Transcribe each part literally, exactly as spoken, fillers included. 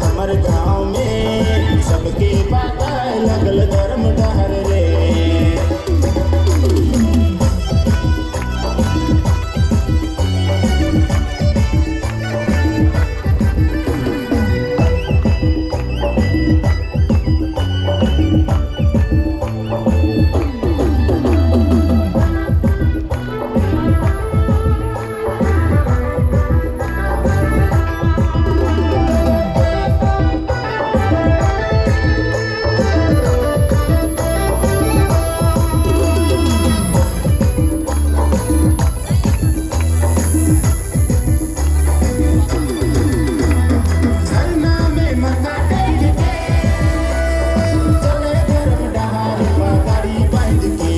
हमर गाँव में सबके पता लगल धर्म डहर रे। सरना में मत्था टेक के, चले धर्म डहार पगड़ी बांध के।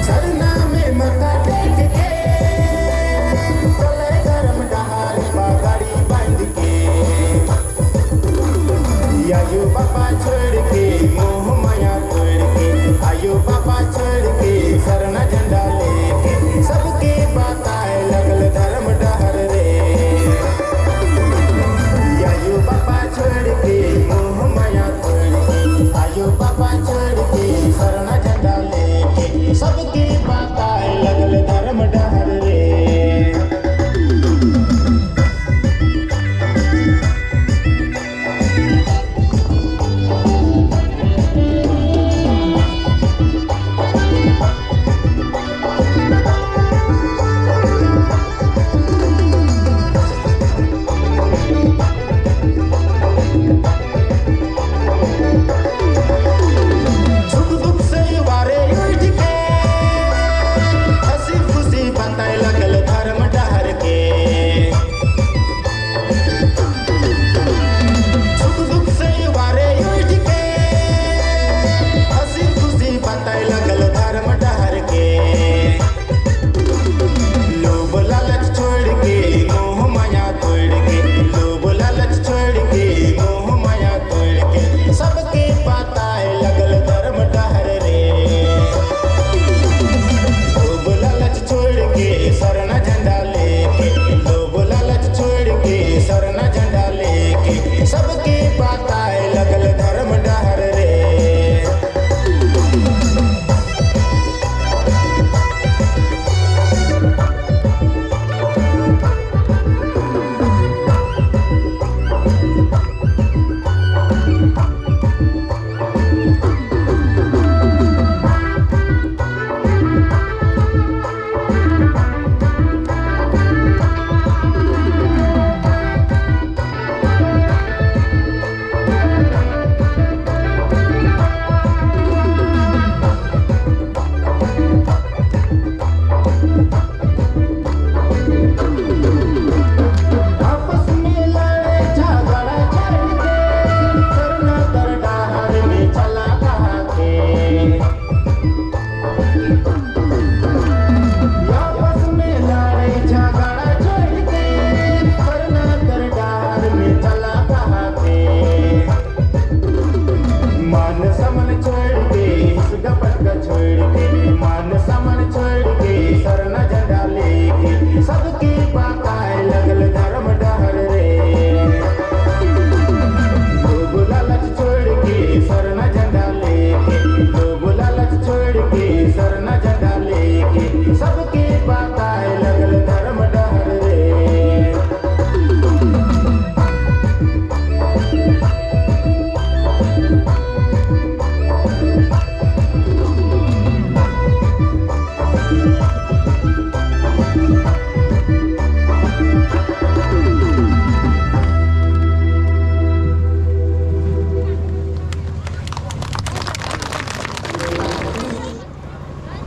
सरना में मत्था टेक के, चले धर्म डहार पगड़ी बांध के। आयो बाबा छोड़ के, मोह माया तोड़ के, आयो बाबा छोड़ के, सरना झंडा लेके, सबके बताए लगल धर्म डहर रे। आयो बाबा छोड़ के, मोह माया तोड़ के, आयो बाबा छोड़ के, सरना झंडा लेके, सबके बताए लगल धर्म डहर रे। सुख दुख से बारे उठ के, हँसी खुशी बताए लगल धर्म डहर के। सुख दुख से बारे उठ के, हँसी खुशी बताए लगल धर्म डहर के। लोभ लालच छोड़ के, मोह माया तोड़ के, लोभ लालच छोड़ के, मोह माया तोड़ के, सबके बताए लगल धर्म डहर रे। लोभ लालच छोड़ के, सरना झंडा लेके, लोभ लालच छोड़ के, सरना झंडा लेके, सबके बताए लगल धर्म डहर रे। आपस में लड़े झगड़ा छोड़ के, सरना तर डहर में चला कहा के। आपस में लड़े झगड़ा छोड़ के, सरना तर डहर में चला कहा के। मान सम्मान छोड़ के, हिसका पटका छोड़ के, मान सम्मान छोड़ के, सरना झंडा लेके, सबके बताए लगल धर्म डहर रे। लोभ लालच छोड़ के, सरना झंडा लेके, लोभ लालच छोड़ के, सरना झंडा लेके, सबके बताए लगल धर्म डहर रे।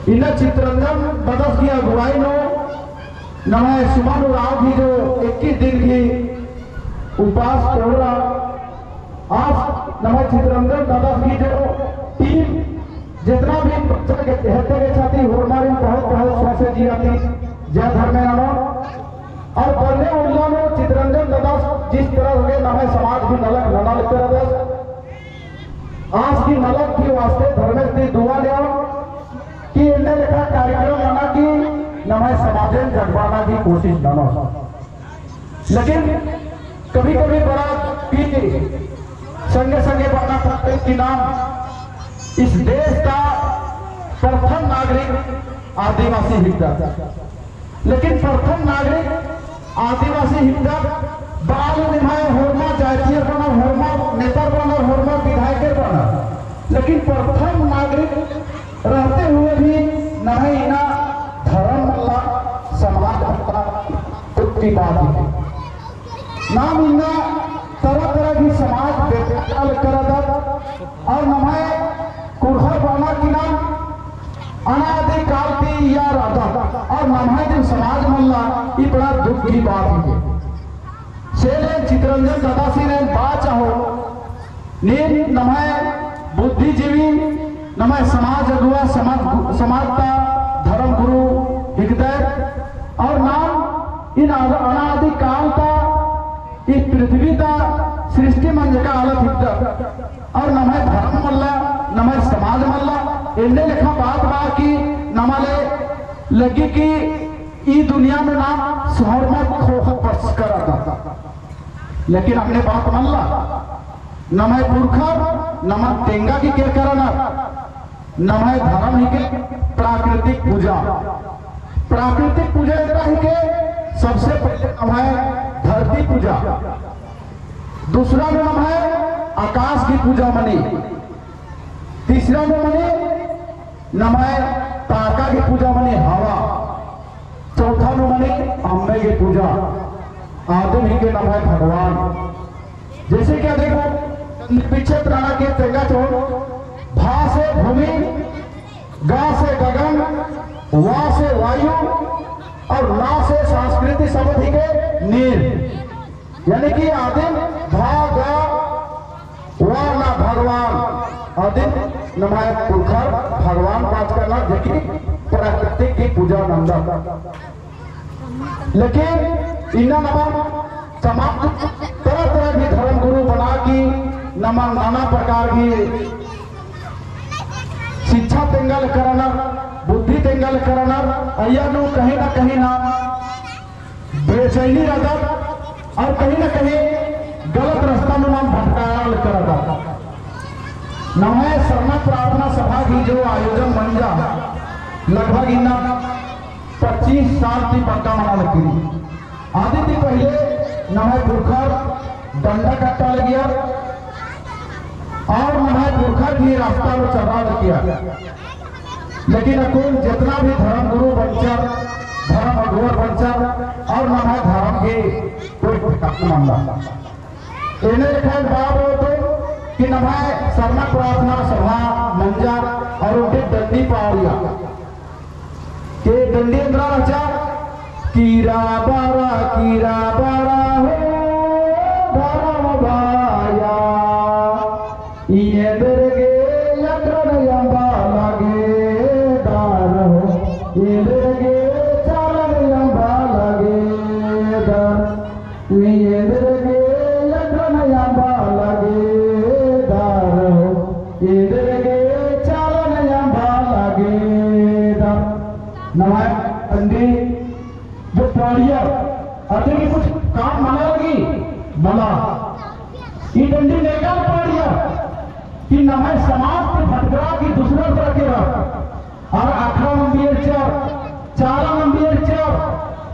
इन्ना चितरंजन ददस गही अगुवाई नू नम्है सुमन उराँव गही जो इक्कीस दिन गही उपास कोहरा, आस नम्है चितरंजन ददस गही जो टीम जितना भी बच्चा के हेद्दे गेच्छा ती होरमारिन बहुत बहुत सौंसे जिया ती जय धर्मे ननोन। और बल्ले उल्ला नू चितरंजन ददस जिस तरह से नम्है समाज गही नलख नना लगदस, आस गही नलख गही वास्ते धर्मेस ती दुआ नेओन कि एन्ने लेखा कार्यक्रम नना की नम्है समाजन जगबाना गही कोशिश ननोस। लेकिन कभी-कभी बरआ कि संगे-संगे बअना पड़ता कि नाम इस देश का प्रथम नागरिक आदिवासी हिकदत। लेकिन प्रथम नागरिक आदिवासी हिकदत, बाद में निम्है होरमा जातियर बअनर, होरमा नेतर बअनर, होरमा विधायकर बअनर। लेकिन प्रथम नागरिक रहते हुए भी नम्है इन्ना धर्म मल्ला, समाज मल्ला, कुत्ती बात ही। नाम इन्ना तरह-तरह की समाज बेताल करदत और नम्है कुँड़ुख़र बअना कि नाम अनादि काल ती इय्या रअदत और नम्है दिम समाज मल्ला, ई बड़ा दुख की बात ही। से ले चितरंजन दादासिन एन बआ चाहो, नीन नम्है बुद्धिजीवी, नम्है समाज अगुवा, समाज गु-, समाज ता धर्म गुरु हिकदय और नाम इन्ना अनादि काल ता ई पृथ्वी ता सृष्टि मंजका आलत हिकदत और नम्है धर्म मल्ला, नम्है समाज मल्ला, एन्ने लेखा बात बआ कि नमा ले लग्गी कि ई दुनिया नू नाम होरमा ख़ोख़ा बरचका रअदत। लेकिन अन्ने बात मल्ला, नम्है पुरखर नमा तेंगा की केरका रअनर, नम्है धर्म हिके प्राकृतिक पूजा। प्राकृतिक पूजा एन्दरा हिके, सबसे पहले नम्है धरती पूजा, दूसरा नू नम्है आकाश की पूजा मनी, तीसरा नू मनी नम्है ताका की पूजा मनी हवा, चौथा नू मनी अम्मे की पूजा, आदिम हिके नम्है भगवान। जैसे कि देखो, पीछे प्राणा के तेंगा चो, भा से भूमि, गा से गगन, वा से वायु और ना से संस्कृति शब्द हिके नीर। यानी कि आदिम भा गा वा ना भगवान, आदिम नम्है पुरखर भगवान बाचका ना, जेकि प्राकृतिक की पूजा नंदत। लेकिन इन्ना नमन समाज तरह तरह की धर्म गुरु बना की नमन नाना प्रकार की शिक्षा तेंगल करनर, बुद्धि तेंगल करनर, अइय्या नू कहीं ना कहीं ना बेचैनी रअदत और कहीं ना कहीं गलत रास्ता नू नाम भटकाल करदत। नम्है सरना प्रार्थना सभा की जो आयोजन मंजा, लगभग इन्ना पच्चीस साल ती बग्गे मना लगी। आदि ती पहले नम्है पुरखर डंडा कट्टा लगिया और नम्है पुरखर की रास्ता नू चला लगिया। लेकिन अक्कुन जितना भी धर्म गुरु बंचर, धर्म अगुवर बंचर और नम्है धर्म की कोई ठिकाना मल्ला। एन्ने लेखा बात होतो कि नम्है सरना प्रार्थना सभा मंजा और उनके डंडी पाड़िया। के डंडी एन्दरा रहचा, कीरा बारा, कीरा बारा हो धर्म भाया। एन्देरगे अखड़न अम्बा लगेदर हो, एन्देरगे चालन अम्बा लगेदर। एन्देरगे अखड़न अम्बा लगेदर हो, एन्देरगे चालन अम्बा लगेदर। नम्है डंडी जो पाड़िया, अदिन कुछ काम मना लगी, मला। ई डंडी नेकाल पाड़िया कि नम्है समाज के भटकरा की दूसरा तरह के रहा। और अखड़ा नंदियर चर, चाला नंदियर चर,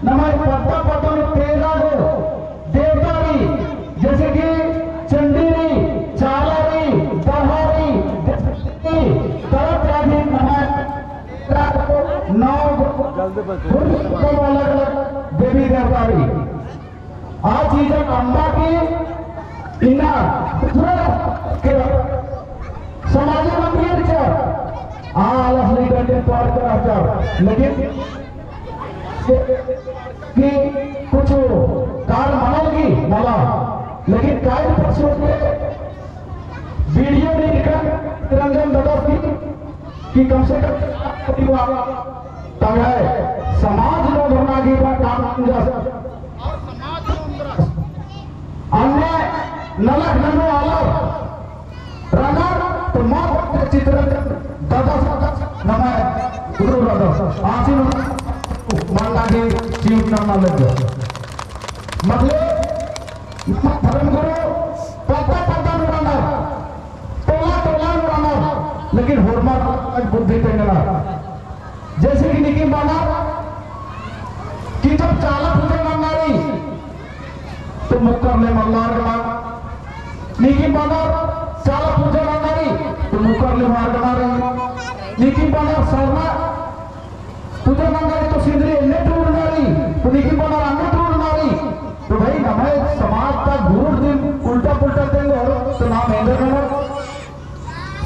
नम्है पद्दा पद्दा नू तेरह गो देवता रई, जैसे कि चंडी रई, चाला रई, दहा रई, तरह तरह की नम्है नौ गो अलग अलग देवी देवता रई। आ चीजन अम्बा की इन्ना दूसरा के समाज में भी चर, आ आलस लीडर के तौर पर चर, लेकिन कि कुछ कार मनल की मला, लेकिन काहे पर सोच के वीडियो नहीं निकाल रंजन ददस की कि कम से कम तंग्है समाज नू धरना की बात काम जा। अन्ने नलख ननु आलर रंगर तो मत चित्र ददस नम्है गुरु रदस आसिन मन्ना की चीज नम्है लग। मतलब धर्मगुरु पद्दा पद्दा नू रअनर, टोला टोला नू रअनर, लेकिन होरमर बुद्धि तेंगनर। जैसे कि नीकिम बअनर कि जब चाला पूजा नन्ना रई, तो मुक्कर ले मल्ला अरगनर। नीकिम बअनर चाला पूजा नन्ना रई, तो मुक्कर ले अरगनर। नीकिम बअनर सरना पूजा नन्ना रई तो सिंदरी एन्ने टूड़ना रई, तो नीकिम बअनर अन्ने टूड़ना रई। तो भाई, नम्है समाज ता गुरुर दिम उल्टा पुल्टा तेंगोर, तो नाम एन्देर ननोर।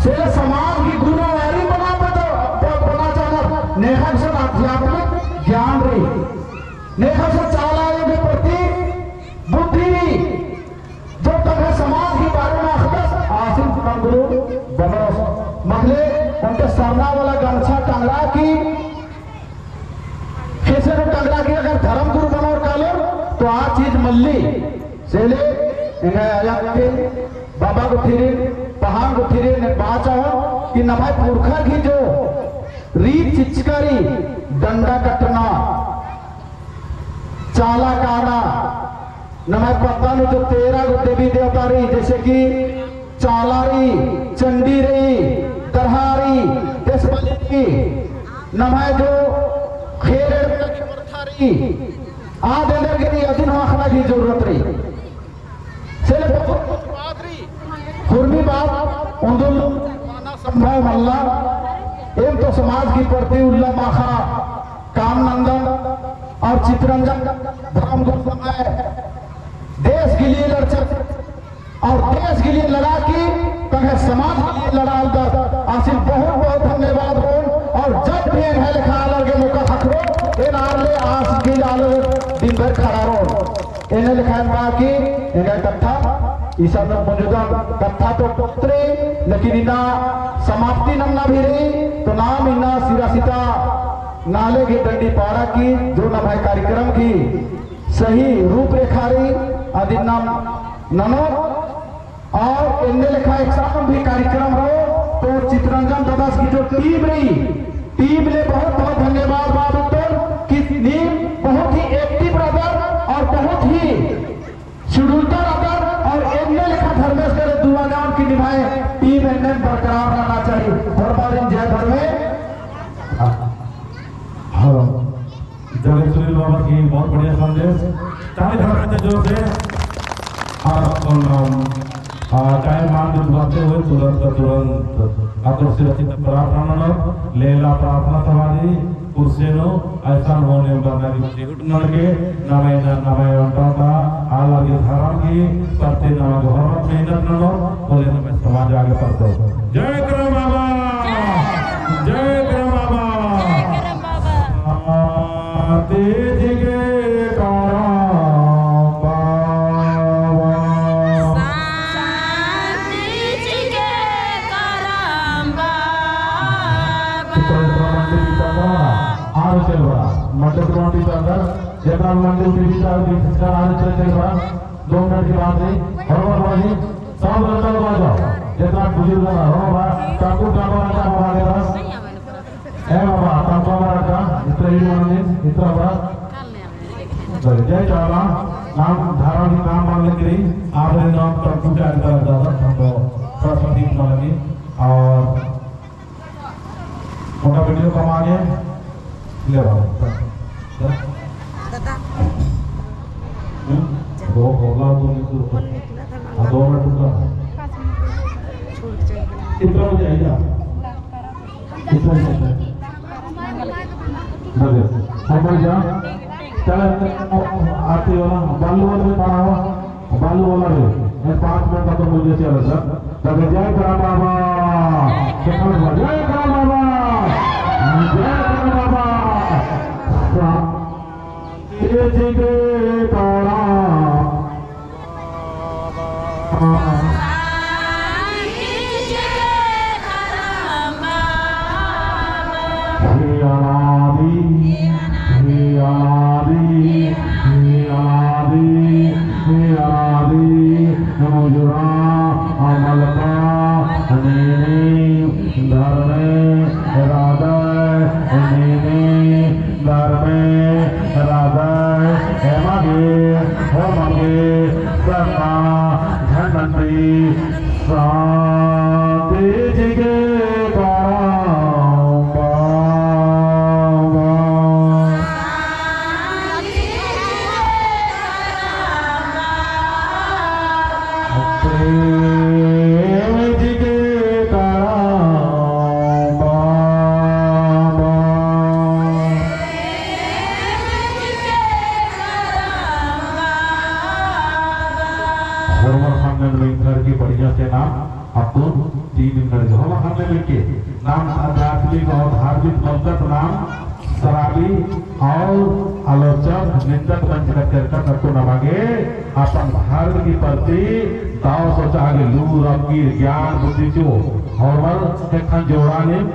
से समाज की गुरुवारी बना पता, ब-, बना चाहना, नेखा गुसन आध्यात्मिक ज्ञान रई, नेखा गुसन चाला आयो के प्रति बुद्धि रई। जो तंग्है समाज की बारे में अख़दस, आसिन धर्मगुरु बनोस। मखले ओन्टे सरना वाला गमछा टंगरा की, ख़ेसे नू टंगरा की अगर धर्मगुरु बनोर कालोर, तो आ चीज मल्ली। से ले एंग्है आया के बाबा गुट्ठिरिन, पहान गुट्ठिरिन बाचा हो कि नम्है पुरखा की जो रीत चिचका रई, डंडा कट्टना, चाला काना, नम्है पद्दा नू जो तेरह गो देवी देवता रई, जैसे कि चाला रई, चंडी रई, दरहा रई, देसबली रई, नम्है जो खेर एड़पा की बरथा रई, आद एन्देर गे रई, अदिन हूँ अख़ना की जरूरत रई। से ले बहुत कुछ बात रई। हुरमी बात ओन्दुल संभव मल्ला। एम तो समाज की प्रति उल्ला माख़ा काम नन्दन और चितरंजन धर्मगुरु नम्है देश के लिए लड़चर और देश के लिए लड़ा की तंग्है समाज के लिए लड़ालदर। आसिन बहुत बहुत धन्यवाद रोन। और जब भी एंग्है लेखा आलर गे मौका ख़क्खरो, एन आर ले आस की आलर दिन भर खड़ा रोन। एन्ने लेखान बा कि एंगा कत्था, इसन मुंजुदन कत्था तो टोकतरी, लेकिन इन्ना समाप्ति नन्ना भी रई, तो नाम इन्ना सिरासिता नाले गे डंडी पाड़ा की जो नम्है कार्यक्रम की सही रूपरेखा रई, अदिन नाम ननो। और एन्ने लेखा एकसन भी कार्यक्रम रओ, तो चितरंजन दादास की जो team रई, team ले बहुत बहुत धन्यवाद बआ बेद्दन कि नीम बहुत ही active रअदर और बहुत ही schedule ता रअदर और एन्ने लेखा धर्मेस करे दुआ ननोन कि निम्है team एन्ने बरकरार रहना चाहिए। हर बारिन जय धर्मे। हाँ। Hello। जय सुनील बाबा की बहुत बढ़िया संदेश। ताली बजाते जोर से। और अपन, आ, time मान के बुलाते हुए तुरंत का तुरंत आदर से रचित प्रार्थना ननोत, लेला प्रार्थना सभा रई, कुर्सी नू, ऐसा होने वाला की नड़के, नम्है न-, नम्है ओन्टा ता, आलर गे धरम की प्रति नम्है गे होरमत मेहनत ननोत, होले नम्है समाज आगे बढ़तो। जय करम बाबा। जय करम बाबा। जय करम बाबा। शांति चिके करम बाबा। शांति चिके करम बाबा। आर चल बड़ा, मंडप मा भी अंदर, जेतना मंडप भी अंदर, आर चल बड़ा, दो मिनट की बात नहीं, और बाबा जी, सब लड़का लोग आ जाओ, जेतना बुजुर्ग है, हो बा, टाकू टाकू रखा बाबा के पास। ए बाबा, टाकू बाबा रखा, इतना ही मांगे, इतना बड़ा। जय चाला, नाम धारा भी नाम मान लेके रही, आप रे नाम टाकू टाकू रखा, हम तो सरस्वती मांगे, और मोटा video कमा के ले रहा हूँ। दादा। हम्म? दो होला तो नहीं तो। हाँ, दो मिनट रुका। छोड़ के चल गया। कितना बजे आएगा? कितना बजे आएगा? बजे। हम लोग जा। चल, आरती वाला, बालू वाला में खड़ा हुआ। बालू वाला रे, ये पाँच मिनट का तो मुझे चल सर। तब जय करम बाबा। जय करम बाबा। जय करम बाबा। जय करम बाबा। शांति चिके करम बाबा। हे अनादि, हे अनादि, हे अनादि, हे अनादि, मुजुरा अमलता नीनी धर्मे हृदय नीनी धर्मे हृदय एमगे होमगे सं प्रेम जी के करम बाबा। होरमर ख़न्नन मिंख़र की बढ़िया से नाम अक्कुन तीन मिनट जो होरमर ख़न्नन मिंख़र के नाम आध्यात्मिक और धार्मिक मलकत नाम शराबी और आलोचक, निंदक मंजकत केरकत अक्कुन नमा गे अपन धर्म की प्रति दव सोचा गे लूर अक्किर ज्ञान बुद्धि चिओ। होरमर एखन जोड़ा नीम,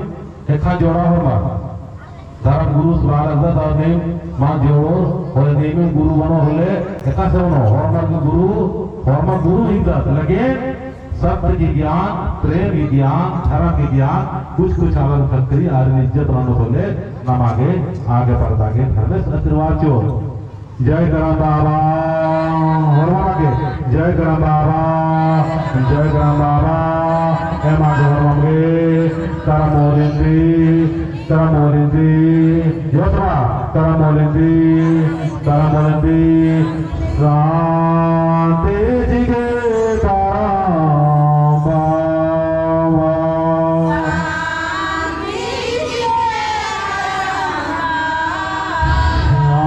एखन जोड़ा होरमर। धर्म गुरुस बालक दा दव नीम मा जोड़ो, होले नीम गुरु बनो होले, एकासे बनो, होरमर गुरु, होरमर गुरु ही दस, लेकिन सत्य की ज्ञान, प्रेम की ज्ञान, धर्म की ज्ञान, कुछ कुछ आलर खक्खरी आरिन इज्जत रअनर होले, नमा गे आगे बढ़ता गे धर्मेस आशीर्वाद चिओ। जय करम बाबा, होरमर गे, जय करम बाबा, जय करम बाबा, एमा गे होरमर गे, करम ओरिंदी, करम ओलिंदी, योतरा, करम ओलिंदी, करम ओलिंदी, शांति जी के करम बाबा।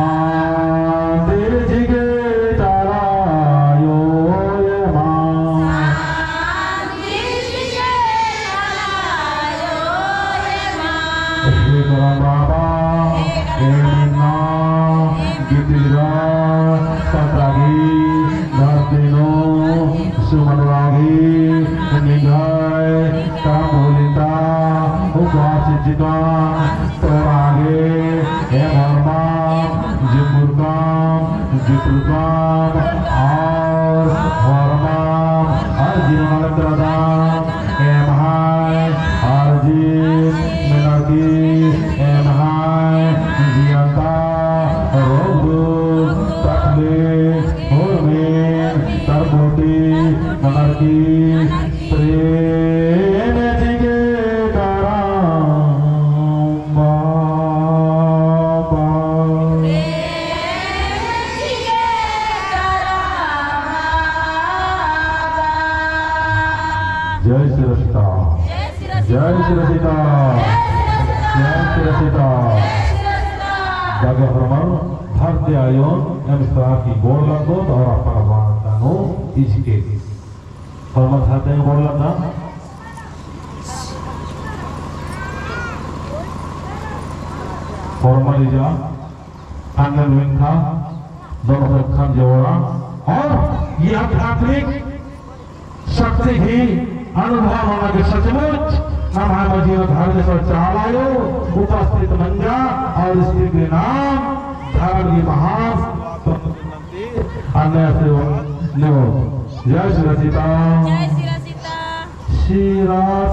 शांति जी के तारा यो ये माँ। हे करम बाबा, एम इन्ना गिद्दीरा पद्दा गही धरती नू सुमन रागी निंग्है करम ओलिंदा उपवास चिकन तोड़ा गे एम होरमर जुमुरकम, जुटुरकम और होरमर अर्जी नना लगदम। एम्है अर्जी मेनर की एम्है जियंता रोग दुख तकलीफ उर्मिन तरबोटी ननर की प्रेम चिके करम बाबा। जय श्री सीता। जय श्री सीता। जय श्री सीता। दागे होरमर धरती आयोन एम सरार की गोड़ लगदत और अपन वादा नू इजके। होरमर धरती आयोन गोड़ लगदत। होरमर इजा ख़न्नन मिंख़ा दोनों ख़न्नन जोड़ा और ये आध्यात्मिक शक्ति ही अनुभव होना के सचमुच नम्है मझी में धर्मेस चाला आयो उपस्थित मंजा और स्थिति नाम धर्म की महान अन्य से नेव। जय श्री सीता। जय श्री सीता। श्री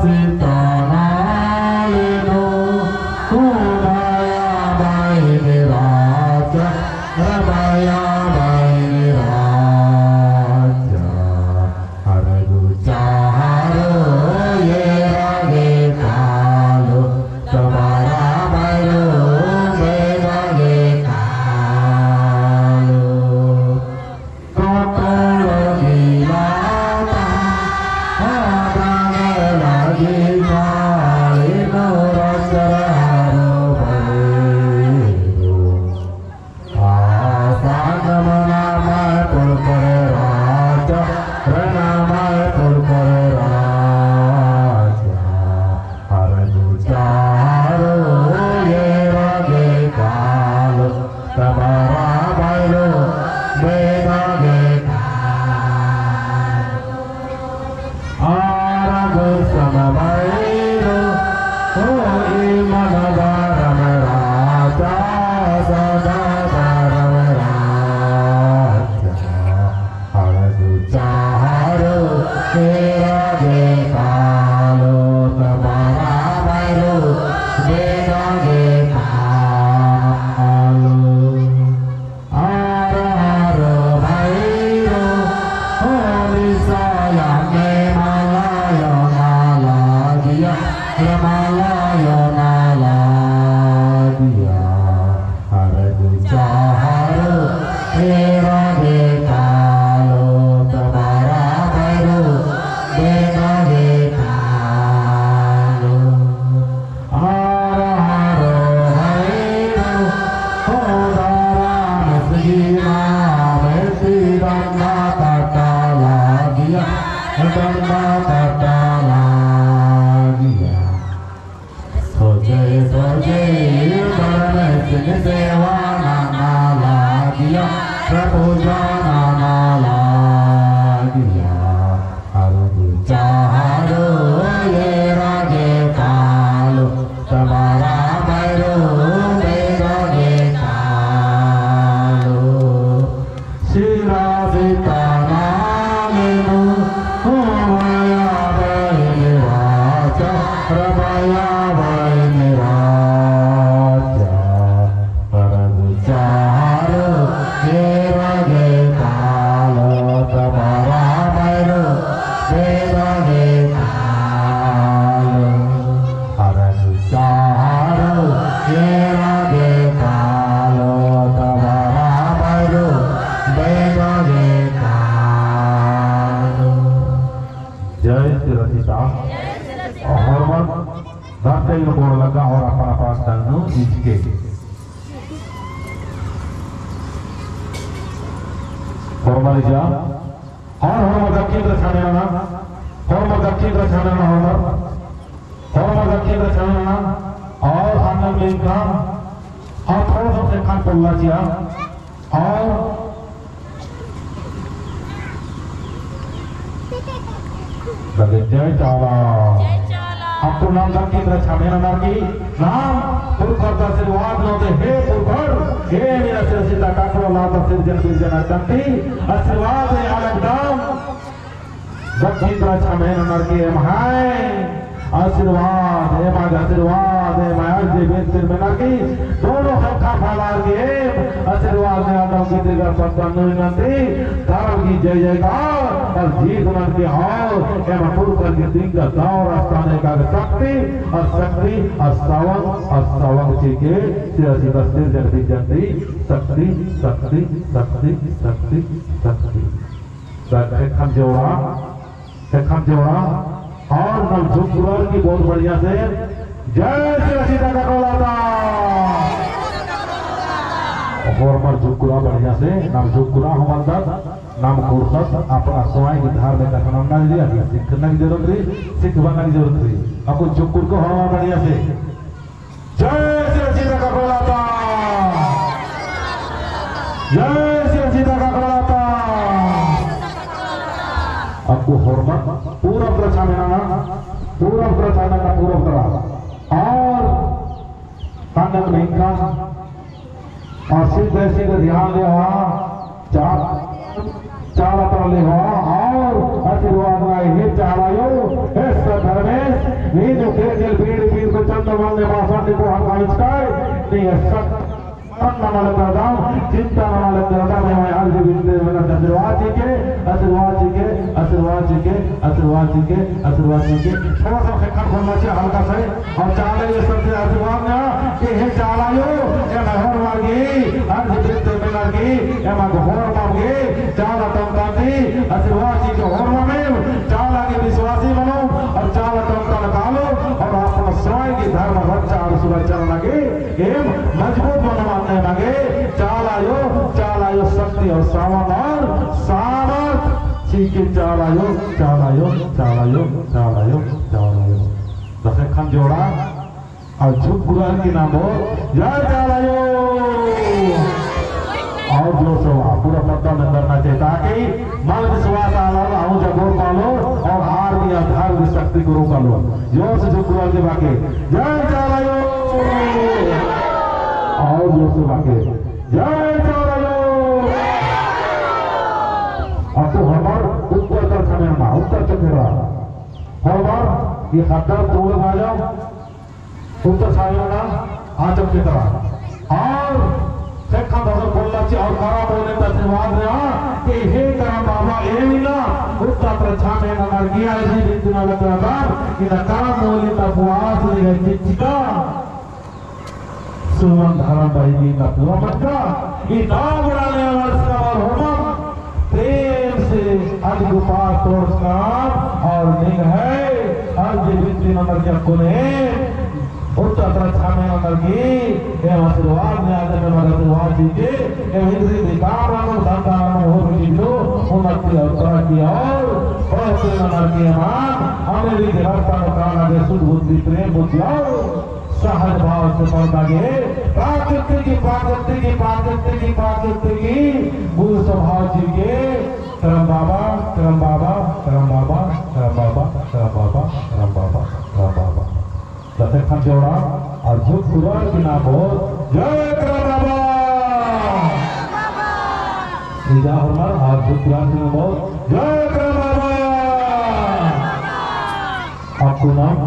सीता नाले नो कुमाया बाई राजा, रमाया बाई राजा। अरगु चारो ये रागे कालो, तबारा बायरो बे रागे कालो। कतल गिलाता, आदन लगी काली नोरा चरहारो। डंडा कट्टा लागिया। सोचे सोचे धर्मेसिन सेवा नना लागिया, पूजा नना लागिया। अरु चारो एरा गे कालो, तबरा भैरो बेदा गे कालो। सिरा सीता नाम लेनु, होमया बहिन राजा, रमया बहिन राजा। अरु चारो एरा गे कालो, तबरा भैरो बेदा गे कालो। अरु चारो एरा गे कालो, तबरा भैरो बेदा गे कालो। जय सिरा सीता। और मन धरती में गोड़ लगा और अपन अपन दंगनु इजके। होरमर इजा, और होरमर दक्खिन रछामेनना, होरमर दक्खिन रछामेनना, होरमर, होरमर दक्खिन रछामेनना, और आनंद लेंका, और थोड़ा सा ख़ेक्खन पोल्ला चिआ, और लगे जय चाला। जय चाला। अक्कु नाम दक्खिन रछामेनना की नाम पुरखर आशीर्वाद नू ते हे पुरखर, हे मीना सिरा सीता काकड़ो लाता सिरजन बिरजन अड्डंती आशीर्वाद ने आलम दाम दक्खिन रछामेनना की एम्है आशीर्वाद, एमा गे आशीर्वाद, एमा अर्जी बिनती मेनर की दोनों ख़ेक्खा फलार की एम आशीर्वाद ने आदम की दीर्घ पत्तन नू नंदी, धर्म की जय जयकार और जीत नंदी और एमा पुरखर की तिंका दव रस्ता ने का शक्ति और शक्ति और सवंग और सवंग चिके सिरा सीता सिरजन बिरजन ती शक्ति, शक्ति, शक्ति, शक्ति, शक्ति। तो ख़ेक्खन जोड़ा, ख़ेक्खन जोड़ा, और नम झुकुरर की बहुत बढ़िया से जय सिरा सीता काकड़ो लाता। होरमर झुकुरा बढ़िया से, नम झुकुरा हमन तक, नम कुर्सत, अपना स्वयं की धार्मिक कथन नम ना लिया, अभी सीखना की जरूरत रही, सीखवाना की जरूरत रही। अक्कु झुकुर को होरमर बढ़िया से। जय सिरा सीता काकड़ो लाता। जय सिरा सीता काकड़ो लाता। अक्कु होरमर पूरब रछामेनना, पूरब रछामेनना, पूरब तरफ। और तंगन में इनका और सीधे सीधे ध्यान ले हुआ, चार चाला तरा ले हुआ और आशीर्वाद नना हे चाला आयो, हे सत धर्मेस, नीन के दिल पीड़ पीड़ को चंद्रमा ने बासन को हर कांच का, नहीं है सत मरण नना ले दरदाम, चिंता नना ले दरदाम, ये हमारे अर्जी बिनती मेनर आशीर्वाद चिके, आशीर्वाद चिके, आशीर्वाद चिके, आशीर्वाद चिके, आशीर्वाद चिके। थोड़ा सा ख़ेक्खन खोलना चाहिए, हल्का सा। और चाला आयो सबसे आशीर्वाद ना कि हे चाला आयो, एमा होरमर गे, अर्जी बिनती मेनर की, एमा होरमर गे, चाला तंगन ती आशीर्वाद चिके होरमर में, चाला गे विश्वासी मनो, और चाला तंगन कालो, और अपना स्वयं की धर्म रक्षा और सुरक्षा नना गे, एम मजबूत मनो मानने मगे, चाला आयो, चाला आयो शक्ति और सामर्थ, और सामर्थ चिके चाला आयो, चाला आयो, चाला आयो, चाला आयो, चाला आयो। तो ख़ेक्खन जोड़ा, और झुकुरर की नाम बओ, जय चाला आयो। और जोर से हुआ, पूरा पद्दा में करना चाहिए, ताकि मन विश्वास आलो, आऊँ जगोर पालो, और आर भी आधार भी शक्ति गुरु पालो। जोर से झुकुरर की बाकी, जय चाला आयो। और जोर से बाकी, जय चाला आयो। अक्कु होरमर उत्तर तरफ छमेना, उत्तर चौथरा। होरमर ये खद्दर तोड़ बाजो। उत्तर छायो ना, आचम के तरह। और सेखा दसर बोलला ची और करम ओने आशीर्वाद रहा कि हे करम बाबा, ए ना उत्तर छामे ना मर गया, इसी बिंदु ना लग रहा था, कि ना करम ओने ता बुआस ले गए चिचिका। सुमन धरम बहिनी ना पूरा मत का, ई दागड़ा ने वर्ष का बार होमा, प्रेम से अद गुपार तोड़ काम और निंग है, हर जे बिंदु ना मर गया कुने, उत्तर छामे नंबर की, ए आशीर्वाद ने आदर में मदद आशीर्वाद दीजिए, ए विधि विधान में धन धारण हो दीजिए, उन्नति और तरक्की और, और ननर के मान, हमें भी घर पर काला के शुद्ध बुद्धि, प्रेम बुद्धि और सहज भाव से पड़ता के, प्राकृतिक की, प्राकृतिक की, प्राकृतिक की, प्राकृतिक की, गुरु स्वभाव जी के, करम बाबा, करम बाबा, करम बाबा। दसेक ख़न जोड़ा, और झुक कुरर की नाम बोल, जय करम बाबा। इदा होरमर, और झुक कुरर की नाम बोल, जय करम बाबा। अक्कु नाम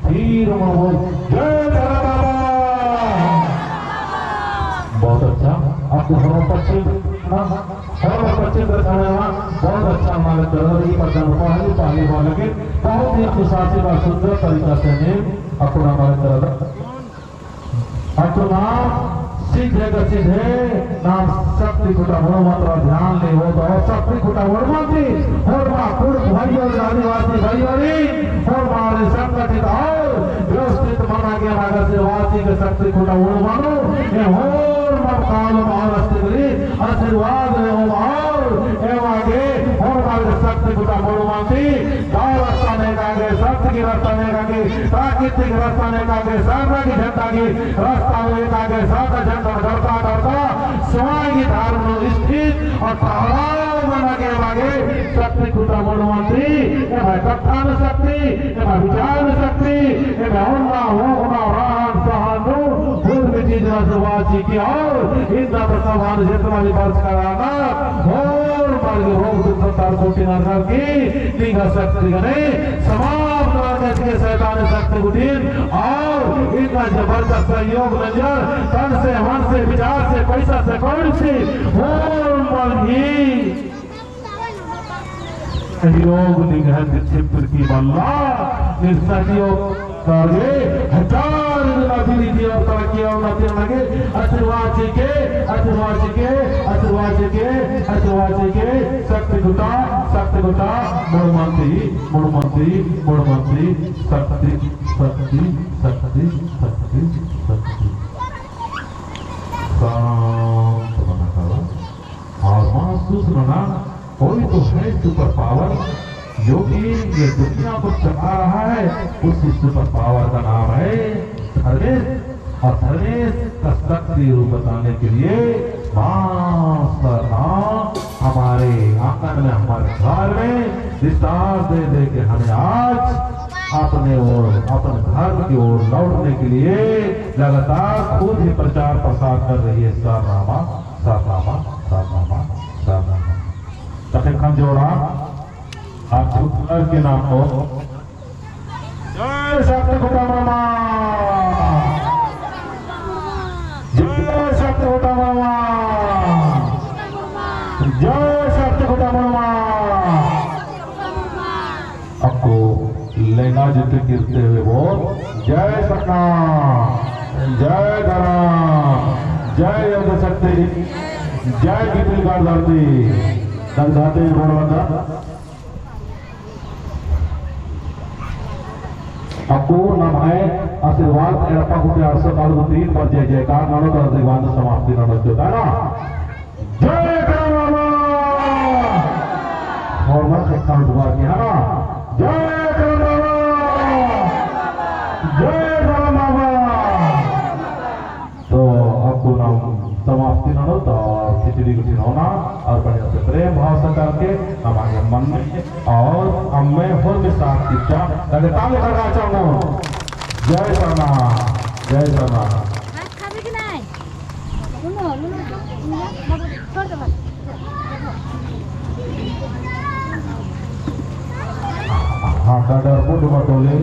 फिर होरमर बोल, जय करम बाबा। बहुत अच्छा। अक्कु होरमर पश्चिम ना, होरमर पश्चिम दर्शन में बहुत अच्छा हमारे तरह ई पद्दन पहली, पहली बार, लेकिन बहुत ही अनुशासित और सुंदर तरीका से ने अपना हमारे तरह अपना सीधे का सीधे नाम शक्ति खुटा बड़ो मंत्र ध्यान ले हो तो शक्ति खुटा बड़ो मंत्री होरमा कुड़ भाई और आदिवासी भाई और होरमा रे संगठित और व्यवस्थित मना के मार्ग से वासी के शक्ति खुटा बड़ो मानो ये होरमा काल और अस्तित्व आशीर्वाद एवं और एवं आगे होरमर शक्ति खुटा बड़ो मंत्री, दव रस्ता नेकागे, सत्य की रस्ता नेकागे, प्राकृतिक रस्ता नेकागे, सरना की झंडा की रस्ता नेकागे, सरना झंडा डरता डरता, स्वयं की धर्म स्थित और ठहराव मना के मागे, शक्ति खुटा बड़ो मंत्री, एमा कत्थन शक्ति, एमा विचार शक्ति, एमा ओन्ना, ओन्ना, रहन, सहन, नू, होरमा चीज रस वाची के और इन्ना प्रसंग जितना भी बरचका रअनर, होरमर गे रोग दुख संसार कोटि नरकर की निंगा शक्ति गने समाप्त नरकर के शैतान शक्ति गुटिन और इन्ना जबरदस्त सहयोग नंजर तन से, मन से, विचार से, पैसा से, कौड़ी से होरमर ही सहयोग निंग्है तिथिम पिरकी बल्ला, निंग्है सहयोग करके हजार गुना अभिवृद्धि और तरक्की और उन्नति लगे। आशीर्वाद चिके, आशीर्वाद चिके, आशीर्वाद चिके, आशीर्वाद चिके। शक्ति खुटा, शक्ति खुटा, बड़ो मंत्री, बड़ो मंत्री, बड़ो मंत्री, शक्ति, शक्ति, शक्ति, शक्ति, शक्ति। शांत बना काला। और महसूस नना, कोई तो है सुपर पावर, जो कि ये दुनिया को चला रहा है, उसी सुपर पावर का नाम है धर्मेश। और धर्मेश का शक्ति रूप बताने के लिए मास्टर ना हमारे आंगन में, हमारे घर में विश्राम दे दे के हमें आज अपने ओर, अपने धर्म की ओर लौटने के लिए लगातार खुद ही प्रचार प्रसार कर रही है। सरनामा, सरनामा, सरनामा, सरनामा। तब एक हम जोड़ा, आप छुटकर के नाम को। जय शक्ति खुटा मामा। जय शक्ति खुटा मामा। जय शक्ति खुटा मामा। अक्कु लेंगा जुत्ती किरते हुए बोल, जय सरना, जय धरम, जय योगशक्ति, जय गिपिलगढ़ धरती। दल जाते हैं बोल बंदा। अक्कु नम्है आशीर्वाद एड़पा गुट्ठी अरसा काल तीन बार जय जयकार ननोत, आशीर्वाद समाप्ति ननोत, है ना? जय करम बाबा। और मत खत्ता उठवा के, है ना? जय करम बाबा। जय करम बाबा। तो अक्कु नाम समाप्ति ननोत और खिचड़ी गुट्ठी ननोत और बढ़िया से प्रेम भाव से करके हमारे मन में और अम्मे होर भी साथ किच्चा लगे ताली बजा चाहूँ। जय सरना, जय सरना। भात खाबे कि नाय? लुनो, लुनो, लुनो, छोड़ दे भात। हाँ, का डरबो डुमा टोली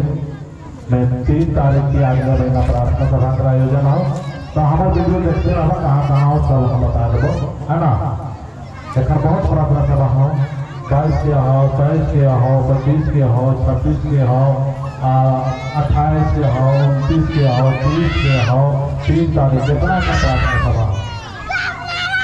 में तीन तारीख की आज्ञा महीना प्रार्थना सभा का आयोजन हो, तो हमारे वीडियो देखते रहो, कहाँ कहाँ हो सब हम बता देबो, है ना? एखन बहुत प्रार्थना सभा हो, बाईस के हो, तेईस के हो, पच्चीस के हो, छब्बीस के हो, आ, अट्ठाईस के हो, उनतीस के हो, तीस के हो, तीन तारीख जितना का प्रार्थना सभा